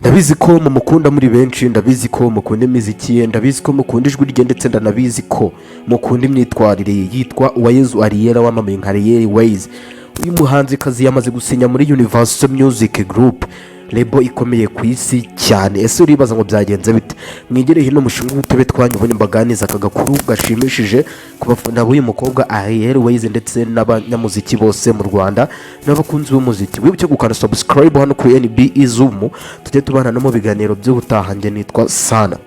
Ndabizi ko mumukunda muri benshi, ndabizi ko mukunda imiziki ye, ndabizi ko mukunda ijwi rye, ndetse ndanabizi ko mukunda imyitwarire ye. Yitwa Uwayezu Ariella, wamamaye nka Ariel Wayz. Uyu muhanzikazi yamaze gusinya muri Universal Music Group, label ikomeye ku isi cyane. Ese uribaza ngo byagenze bite? Mwigire hino mushinge udutebe twanyu, ubundi mbaganiza aka gakuru gashimishije ku bafana b'uyu mukobwa Ariel Wayz ndetse n'abanyamuziki bose mu Rwanda n'abakunzi b'umuziki. Wibuke gukanda subscribe hano kuri NBE Zoom, tujye tubana no mu biganiro by'ubutaha. Njye nitwa Sana.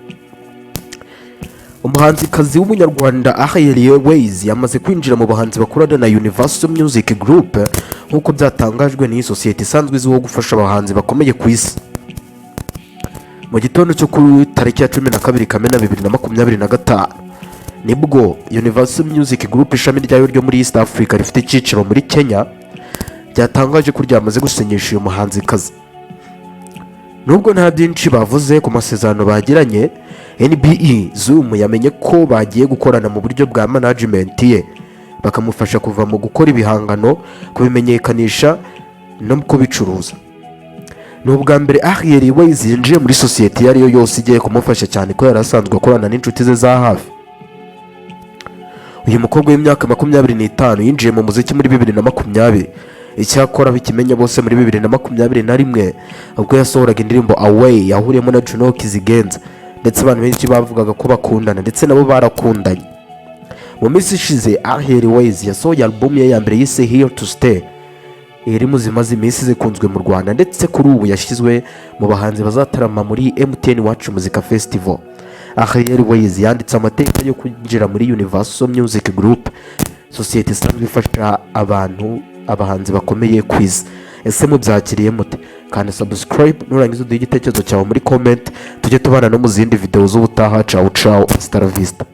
Umuhanzikazi w'Umunyarwanda Ariel Wayz yamaze kwinjira mu bahanzi bakorana na Universal Music Group, nk'uko byatangajwe n'iyi sosiyete isanzwe izwiho gufasha abahanzi bakomeye ku isi. Mu gitondo cyo kuri tariki ya 12 Kamena 2025, nibwo Universal Music Group, ishami ryayo ryo muri East Africa rifite icyicaro muri Kenya, byatangaje ko ryamaze gusinyisha uyu muhanzikazi. Nubwo nta byinshi bavuze ku masezerano bagiranye, NBE Zoom yamenye ko bagiye gukorana mu buryo bwa management ye, bakamufasha kuva mu gukora ibihangano, kubimenyekanisha no kubicuruza. Ni ubwa mbere Ariel Wayz yinjiye muri sosiyete iyo ari yo yose igiye kumufasha, cyane ko yari asanzwe akorana n'inshuti ze za hafi. Uyu mukobwa w'imyaka 25 yinjiye mu muziki muri 2020. Icyakora bikimenya bose muri 2021, ubwo yasohoraga indirimbo "Away" yahuriyemo na Juno Kizigenza, ndetse abantu benshi bavugaga ko bakundana, ndetse nabo barakundanye. Mu minsi ishize, Ariel Wayz yasohoye album ye ya mbere yise "Here to Stay", iri mu zimaze iminsi zikunzwe mu Rwanda, ndetse kuri ubu yashyizwe mu bahanzi bazatarama muri MTN Iwacu Muzika Festival. Ariel Wayz yanditse amateka yo kwinjira muri Universal Music Group, sosiyete isanzwe ifasha abantu, abahanzi bakomeye ku isi. Ese mubyakiriye mute? Kandi subscribe, nurangiza uduhe igitekerezo cyawe muri comment, tujye tubana no mu zindi video z'ubutaha. Ciao ciao, hasta la vista.